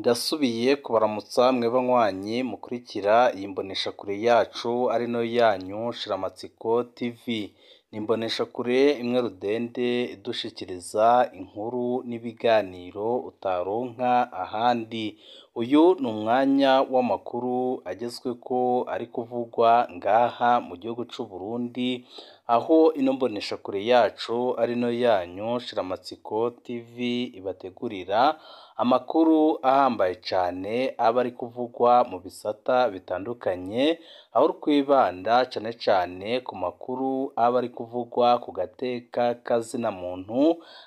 Ndasubiye kubaramutsa mwe banywanyi mukurikira iyi mboneshakure yacu ari nayo yanyu Shiramatsiko TV. Ni imboneshakure imwe rudende idushikiriza inkuru n'ibiganiro utaronka ahandi. Uyu ni umwanya w'amakuru agezweko ari kuvugwa ngaha mu gihugu c'u Burundi, aho ino mboneshakure yacu ari nayo yanyu Shiramatsiko TV ibategurira amakuru ahambaye cane aba ari kuvugwa mu bisata bitandukanye, aho twibanda cane cane ku makuru aba ari kuvugwa ku gateka k'azina muntu,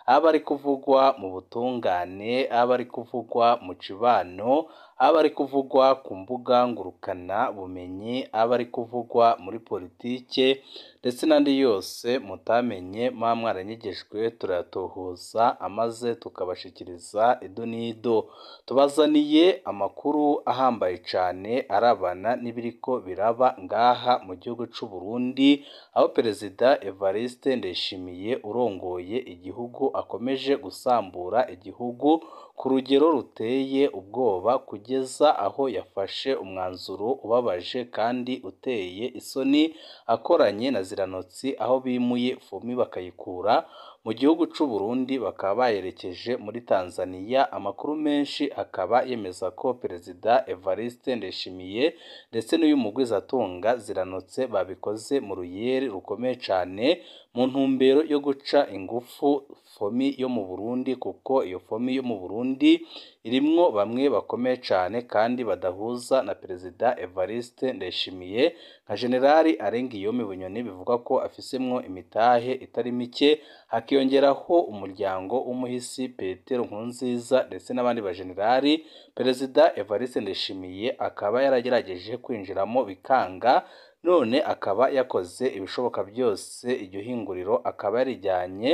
aba ari kuvugwa mu butungane, aba ari kuvugwa mu cibano, aba ari kuvugwa ku mbuga ngurukana bumenyi, aba ari kuvugwa muri politike ndetse n'andi yose mutamenye muba mwaranyigishijwe turayatohoza amaze tukabashikiriza ido n'ido. Tubazaniye amakuru ahambaye cane arabana n'ibiriko biraba ngaha mu gihugu c'u Burundi, aho Perezida Evariste Ndayishimiye urongoye igihugu akomeje gusambura igihugu ku rugero ruteye ubwoba kugeza aho yafashe umwanzuro ubabaje kandi uteye isoni akoranye na Ziranotsi, aho bimuye Fumi bakayikura mu gihugu c'u Burundi bakaba bayerekeje muri Tanzania. Amakuru menshi akaba yemeza ko Perezida Evariste Ndayishimiye ndetse n'uyu mugwizatunga Ziranotse babikoze mu ruyeri rukomeye cane mu ntumbero yo guca ingufu Fomi yo mu Burundi, kuko iyo Fomi yo mu Burundi irimwo bamwe bakomeye cane kandi badahuza na Perezida Evariste Ndayishimiye nka Generali Arengiyome Bunyoni bivugwa ko afisemwo imitahe itari mike, hakiyongeraho umuryango w'umuhisi Petero Nkurunziza ndetse n'abandi bajenerali. Perezida Evariste Ndayishimiye akaba yaragerageje kwinjiramo bikanga, none akaba yakoze ibishoboka byose iryo hinguriro akaba yarijyanye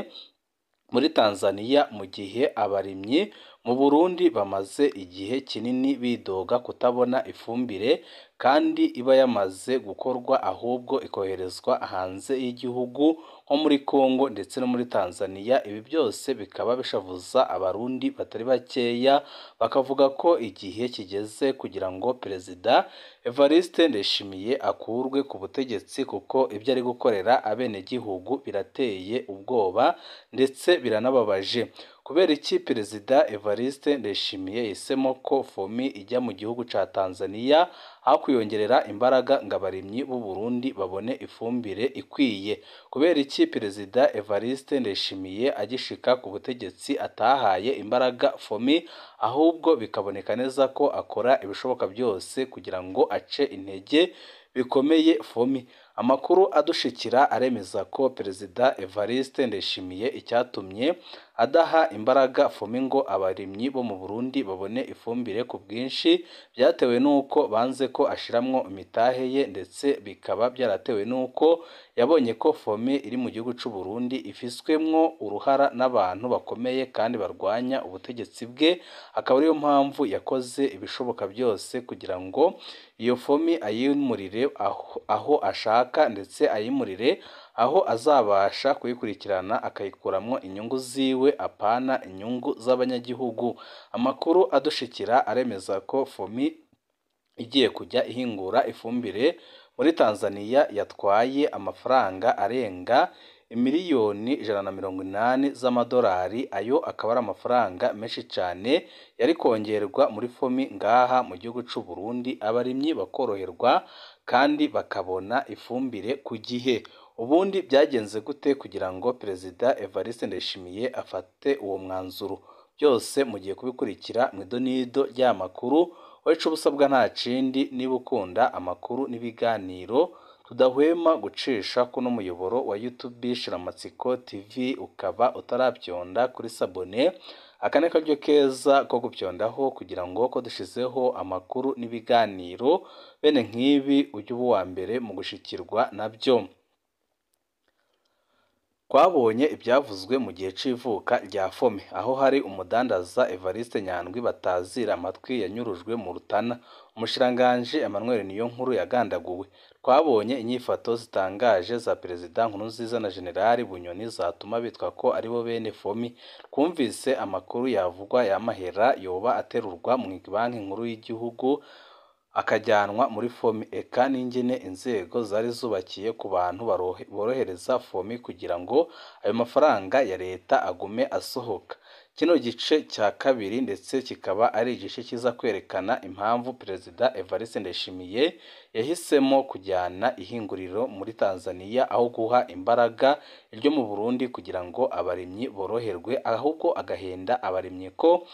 muri Tanzania, mu gihe abarimyi mu Burundi bamaze igihe kinini bidoga kutabona ifumbire kandi iba yamaze gukorwa ahubwo ikoherezwa hanze y'igihugu nko muri Congo ndetse no muri Tanzania. Ibi byose bikaba bishavuza abarundi batari bakeya, bakavuga ko igihe kigeze kugira ngo Perezida Evariste Ndayishimiye akurwe ku butegetsi, kuko ibyo ari gukorera abenegihugu birateye ubwoba ndetse biranababaje. Kubera iki Perezida Evariste Ndayishimiye yahisemo ko Fomi ijya mu gihugu ca Tanzania aho kuyongerera imbaraga ngo abarimyi b'u Burundi babone ifumbire ikwiye? Kubera iki Perezida Evariste Ndayishimiye agishika ku butegetsi atahaye imbaraga Fomi, ahubwo bikaboneka neza ko akora ibishoboka byose kugira ngo ace intege bikomeye Fomi? Amakuru adushikira aremeza ko Perezida Evariste Ndayishimiye icyatumye adaha imbaraga Fomi ngo abarimyi bo mu Burundi babone ifumbire ku bwinshi byatewe n'uko banze ko ashiramwo imitahe ye, ndetse bikaba byaratewe n'uko yabonye ko Fomi iri mu gihugu c'u Burundi ifiswemwo uruhara n'abantu bakomeye kandi barwanya ubutegetsi bwe, akaba ariyo mpamvu yakoze ibishoboka byose kugira ngo iyo Fomi ayimurire aho ashaka, ndetse ayimurire aho azabasha kuyikurikirana akayikuramwo inyungu ziwe, apana inyungu z'abanyagihugu. Amakuru adushikira aremeza ko Fomi igiye kujya ihingura ifumbire muri Tanzania yatwaye amafaranga arenga imiliyoni 180 z'amadolari, ayo akaba ari amafaranga menshi cane yari kongerwa muri Fomi ngaha mu gihugu c'u Burundi, abarimyi bakoroherwa kandi bakabona ifumbire ku gihe. Ubundi byagenze gute kugira ngo Perezida Evariste Ndayishimiye afate uwo mwanzuro? Byose mugiye kubikurikira mu idonido ry'amakuru. Wacu ubusabwa nta kindi, niba ukunda amakuru n'ibiganiro tudahwema gucisha kuno muyoboro wa YouTube Shiramatsiko TV, ukaba utarabyonda kuri sabone, aka ni karyo keza ko gupyondaho kugira ngo ko dushizeho amakuru n'ibiganiro bene nk'ibi ujye uba uwa mbere mu gushikirwa nabyo. Twabonye ibyavuzwe mu gihe c'ivuka rya Fomi, aho hari umudandaza Evariste Nyandwi batazira amatwi yanyurujwe mu Rutana, umushikiranganji Emmanuel Niyonkuru yagandaguwe, Twabonye inyifato zitangaje za Perezida Nkurunziza na Generali Bunyoni zatuma bitwa ko aribo bene FOMI. Twumvise amakuru yavugwa y'amahera yoba aterurwa mu Banki Nkuru y'igihugu akajyanwa muri FOMI, eka n'ingene inzego zari zubakiye ku bantu borohereza FOMI kugira ngo ayo mafaranga ya leta agume asohoka. Kino gice cya kabiri ndetse kikaba ari igice kiza kwerekana impamvu Perezida Evariste Ndayishimiye yahisemo kujyana ihinguriro muri Tanzania aho guha imbaraga iryo mu Burundi kugira ngo abarimyi boroherwe, ahubwo agahenda abarimyi ko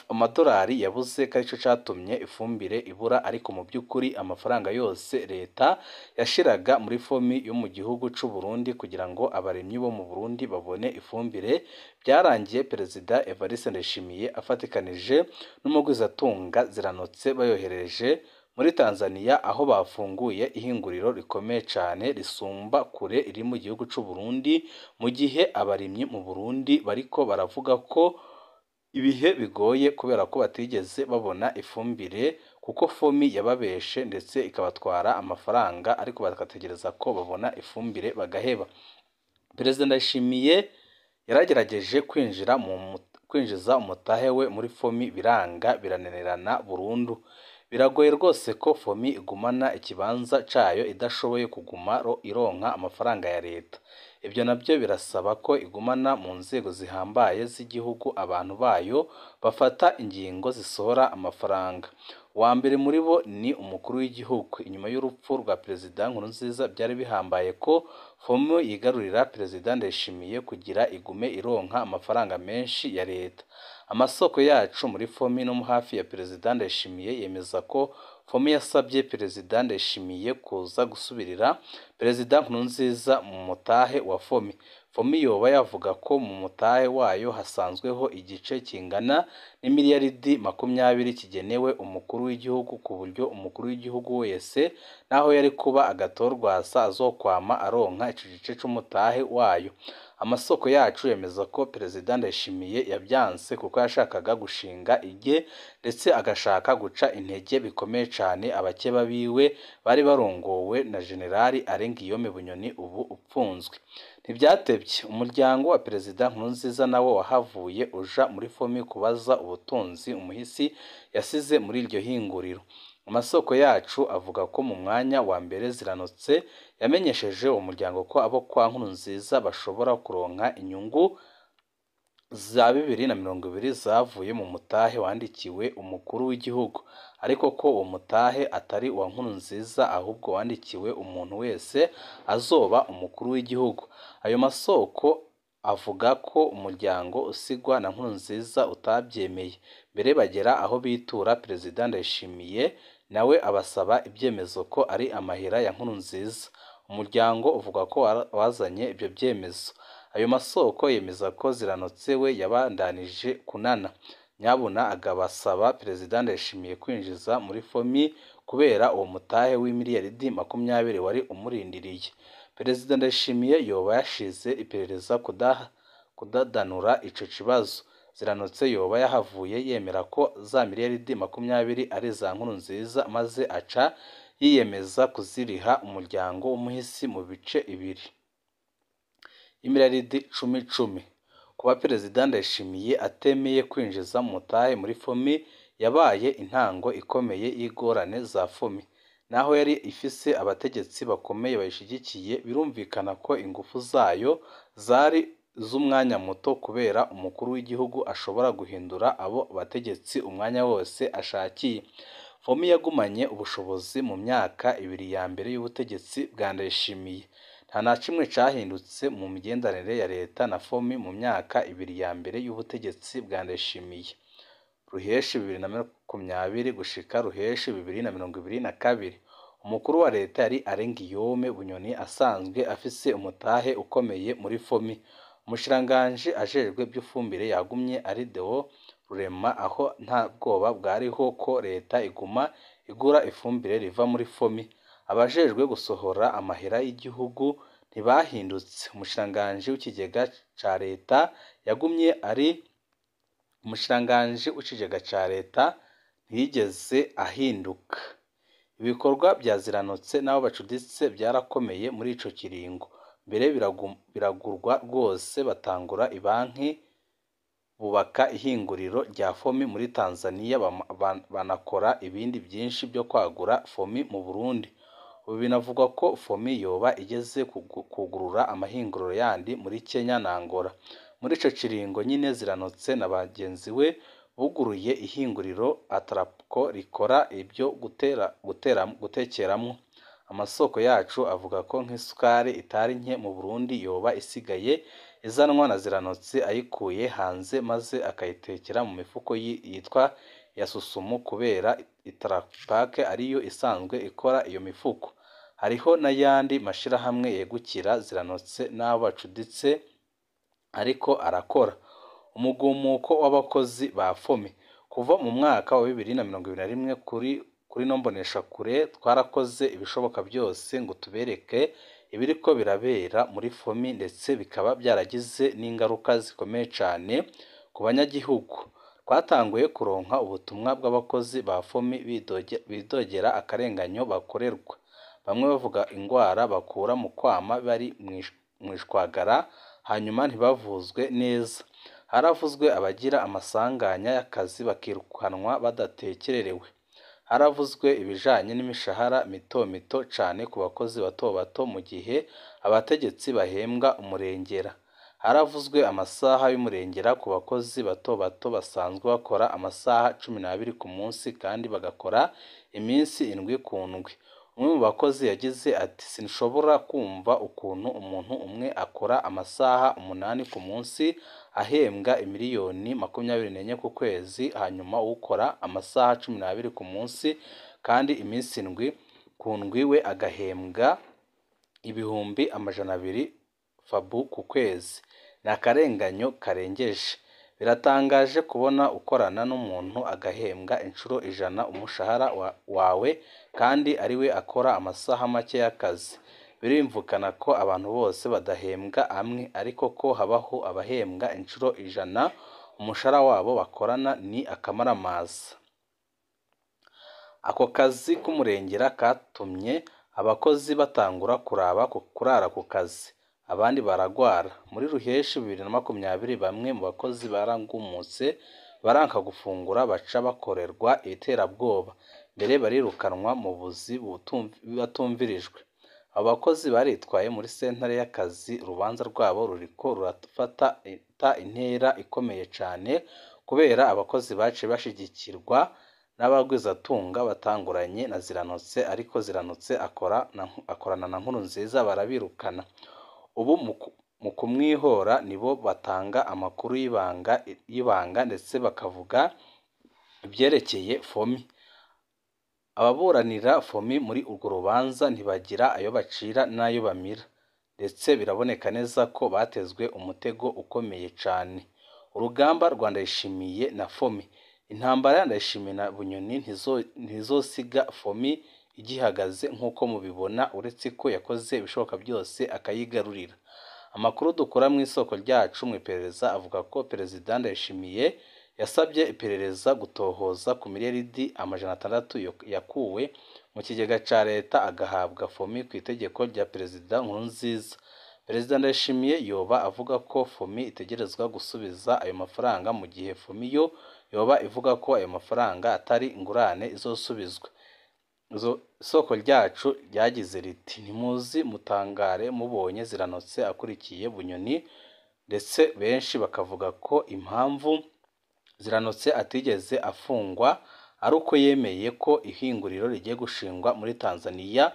amadolari yabuze ko aricyo catumye ifumbire ibura, ariko mu by'ukuri amafaranga yose leta yashiraga muri FOMI yo mu gihugu c'u Burundi kugira ngo abarimyi bo mu Burundi babone ifumbire, byarangiye Perezida Evariste Ndayishimiye afatikanije n'umugwizatunga Ziranotse bayohereje muri Tanzania, aho bafunguye ihinguriro rikomeye cane risumba kure iri mu gihugu c'u Burundi, mu gihe abarimyi mu Burundi bariko baravuga ko ibihe bigoye kubera ko batigeze babona ifumbire kuko FOMI yababeshe ndetse ikabatwara amafaranga, ariko bagategereza ko babona ifumbire bagaheba. Perezida Ndayishimiye yaragerageje kwinjiza umutahe we muri FOMI biranga, birananirana burundu. Biragoye rwose ko FOMI igumana ikibanza cayo idashoboye kuguma ironka amafaranga ya leta. Ibyo nabyo birasaba ko igumana mu nzego zihambaye z'igihugu abantu bayo bafata ingingo zisohora amafaranga. Uwa mbere muri bo ni umukuru w'igihugu. Inyuma y'urupfu rwa Perezida Nkurunziza byari bihambaye ko FOMI yigarurira Perezida Ndayishimiye kugira igume ironka amafaranga menshi ya leta. Amasoko yacu muri FOMI no hafi ya Perezida Ndayishimiye yemeza ko FOMI yasabye Perezida Ndayishimiye kuza gusubirira Perezida Nkurunziza mu mutahe wa FOMI. FOMI yoba yavuga ko mu mutahe wayo hasanzweho igice kingana n'imiliyaridi 20 kigenewe umukuru w'igihugu, ku buryo umukuru w'igihugu wese naho yari kuba agatorwasa azokwama aronka ico gice c'umutahe wayo. Amasoko yacu yemeza ko Perezida Ndayishimiye yabyanse kuko yashakaga gushinga ige ndetse agashaka guca intege bikomeye cane abakeba biwe bari barongowe na Generali Alain Guillaume Bunyoni ubu upfunzwe. Ntibyatevye umuryango wa Perezida Nkurunziza nawo wahavuye uja muri FOMI kubaza ubutunzi umuhisi yasize muri iryo hinguriro. Amasoko yacu avuga ko mu mwanya wa mbere Ziranotse yamenyesheje uwo muryango ko abo kwa Nkurunziza bashobora kuronka inyungu za 2020 zavuye mu mutahe wandikiwe umukuru w'igihugu, ariko ko uwo mutahe atari uwa Nkurunziza ahubwo wandikiwe umuntu wese azoba umukuru w'igihugu. Ayo masoko avuga ko umuryango usigwa na Nkurunziza utabyemeye, mbere bagera aho bitura Perezida Ndayishimiye nawe abasaba ibyemezo ko ari amahera ya Nkurunziza. Umuryango uvuga ko wazanye ibyo byemezo. Ayo masoko yemeza ko Ziranotse we yabandanije kunana nyabuna agabasaba Perezida Ndayishimiye kwinjiza muri FOMI kubera uwo mutahe w'imiliyaridi 20 wari umurindiriye. Perezida Ndayishimiye yoba yashize iperereza kudadanura ico kibazo. Ziranotse yoba yahavuye yemera ko za miliyaridi 20 ari za Nkurunziza, maze aca yiyemeza kuziriha umuryango w'umuhisi mu bice ibiri y'imiliyaridi 10-10. Kuba Perezida Ndayishimiye atemeye kwinjiza mutahe muri FOMI yabaye intango ikomeye y'ingorane za FOMI. Naho yari ifise abategetsi bakomeye bayishigikiye, birumvikana ko ingufu zayo zari z'umwanya muto kubera umukuru w'igihugu ashobora guhindura abo bategetsi umwanya wose ashakiye. FOMI yagumanye ubushobozi mu myaka ibiri ya mbere y'ubutegetsi bwa Ndayishimiye. Nta na kimwe cahindutse mu migenderanire ya leta na FOMI mu myaka ibiri ya mbere y'ubutegetsi bwa Ndayishimiye. Ruheshi 2020 gushika Ruheshi 2022. Umukuru wa leta yari Alain Guillaume Bunyoni asanzwe afise umutahe ukomeye muri FOMI. Umushikiranganji ajejwe ivy'ifumbire yagumye ari Deo Rurema, aho nta bwoba bwariho ko leta iguma igura ifumbire riva muri FOMI. Abajejwe gusohora amahera y'igihugu ntibahindutse. Umushikiranganji w'ikigega ca leta yagumye ari umushikiranganji w'ikigega ca leta ntiyigeze ahinduka. Ibikorwa bya Ziranotse n'abo bacuditse byarakomeye muri ico kiringo, mbere biragurwa rwose, batangura ibanki, bubaka ihinguriro rya FOMI muri Tanzania, banakora ibindi byinshi byo kwagura FOMI mu Burundi. Ubu binavugwa ko FOMI yoba igeze kugurura amahinguriro yandi muri Kenya na Angola. Muri ico kiringo nyine Ziranotse na bagenzi we buguruye ihinguriro Atrapco rikora ibyo gutekeramwo. Amasoko yacu avuga ko nk'isukari itari nke mu Burundi yoba isigaye izanwa na Ziranotse ayikuye hanze maze akayitekera mu mifuko yitwa iya Susumu kubera Itrapac ariyo isanzwe ikora iyo mifuko. Hariho n'ayandi mashirahamwe yegukira Ziranotse n'abo bacuditse ariko arakora. Umugumuko w'abakozi ba FOMI. Kuva mu mwaka wa 2021 kuri ino mboneshakure twarakoze ibishoboka byose ngo tubereke ibiriko birabera muri FOMI, ndetse bikaba byaragize n'ingaruka zikomeye cane ku banyagihugu. Twatanguye kuronka ubutumwa bw'abakozi ba FOMI bidogera akarenganyo bakorerwa. Bamwe bavuga ingwara bakura mu kwama bari mw'ishwagara hanyuma ntibavuzwe neza. Haravuzwe abagira amasanganya y'akazi bakirukanwa badatekererewe. Haravuzwe ibijanye n'imishahara mito mito cane ku bakozi bato bato mu gihe abategetsi bahembwa umurengera. Haravuzwe amasaha y'umurengera ku bakozi bato bato basanzwe bakora amasaha 12 ku munsi kandi bagakora iminsi 7 ku ndwi. Umwe mu bakozi yagize ati: "Sinshobora kumva ukuntu umuntu umwe akora amasaha 8 ku munsi ahembwa imiliyoni 24 ku kwezi, hanyuma ukora amasaha 12 ku munsi kandi iminsi 7 ku ndwi we agahembwa 200,000 fabu ku kwezi. Ni akarenganyo karengeje. Biratangaje kubona ukorana n'umuntu agahembwa inshuro 100 umushahara wawe kandi ariwe akora amasaha make y'akazi. Birumvikana ko abantu bose badahembwa amwe, ariko ko habaho abahembwa inshuro 100 umushahara wabo bakorana ni akamaramaza." Ako kazi k'umurengera katumye abakozi batangura kurara ku kazi, abandi baragwara. Muri Ruheshi 2020 bamwe mu bakozi baragumutse baranka gufungura baca bakorerwa iterabwoba, mbere barirukanwa mu buzi batumvirijwe. Abo bakozi baritwaye muri sentare y'akazi, urubanza rwabo ruriko rurafata intera ikomeye cane kubera abakozi baciye bashigikirwa n'abagwizatunga batanguranye na Ziranotse, ariko Ziranotse akorana na Nkurunziza barabirukana. Ubu mu kumwihora nibo batanga amakuru y'ibanga ndetse bakavuga ivyerekeye FOMI. Ababuranira FOMI muri urwo rubanza ntibagira ayo bacira n'ayo bamira, ndetse biraboneka neza ko batezwe umutego ukomeye cane. Urugamba rwa Ndayishimiye na FOMI. Intambara ya Ndayishimiye na Bunyoni ntizosiga FOMI igihagaze nk'uko mubibona, uretse ko yakoze ibishoboka byose akayigarurira. Amakuru dukura mu isoko ryacu mu iperereza avuga ko Perezida Ndayishimiye yasabye iperereza gutohoza ku miliyaridi 600 yakuwe mu kigega ca leta agahabwa FOMI ku itegeko rya Perezida Nkurunziza. Perezida Ndayishimiye yoba avuga ko FOMI itegerezwa gusubiza ayo mafaranga, mu gihe FOMI yo yoba ivuga ko ayo mafaranga atari ingurane izosubizwa. Isoko ryacu ryagize riti: "Ntimuzi mutangare mubonye Ziranotse akurikiye Bunyoni," ndetse benshi bakavuga ko impamvu Ziranotse atigeze afungwa ari uko yemeye ko ihinguriro rigiye gushingwa muri Tanzania,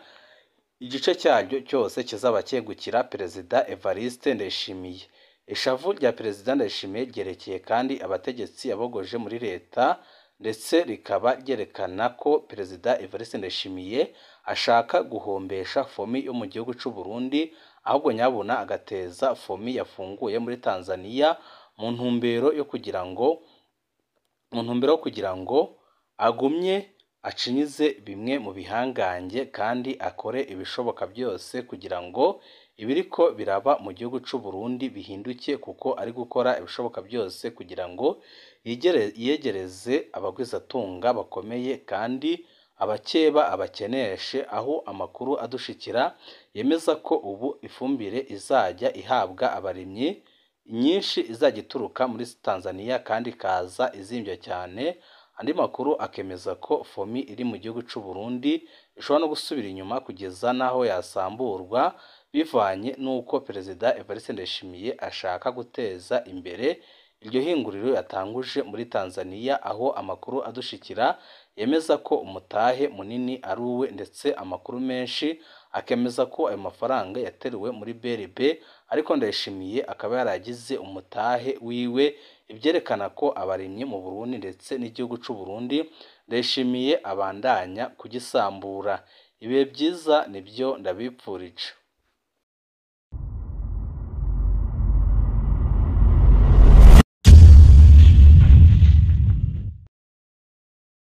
igice cyaryo cyose kizaba cyegukira Perezida Evariste Ndayishimiye. Ishavu rya Perezida Ndayishimiye ryerekeye kandi abategetsi yabogoje muri leta, ndetse rikaba ryerekana ko Perezida Evariste Ndayishimiye ashaka guhombesha FOMI yo mu gihugu c'u Burundi, ahubwo nyabuna agateza FOMI yafunguye muri Tanzania mu ntumbero yo kugira ngo agumye acinyize bimwe mu bihangange kandi akore ibishoboka byose kugira ngo ibiriko biraba mu gihugu c'u Burundi bihinduke, kuko ari gukora ibishoboka byose kugira ngo yiyegereze abagwizatunga bakomeye kandi abakeba abakeneshe, aho amakuru adushikira yemeza ko ubu ifumbire izajya ihabwa abarimyi nyinshi izajya ituruka muri Tanzania kandi ikaza izimbye cyane. Andi makuru akemeza ko FOMI iri mu gihugu c'u Burundi ishobora no gusubira inyuma kugeza n'aho yasamburwa, bivanye n'uko Perezida Evariste Ndayishimiye ashaka guteza imbere iryo hinguriro yatanguje muri Tanzania, aho amakuru adushikira yemeza ko umutahe munini ari uwe, ndetse amakuru menshi akemeza ko ayo mafaranga yateruwe muri BRB, ariko Ndayishimiye akaba yaragize umutahe wiwe, ivyerekana ko abarimyi mu Burundi ndetse n'igihugu c'u Burundi Ndayishimiye abandanya kugisambura. Ibihe vyiza nivyo ndabipfurije.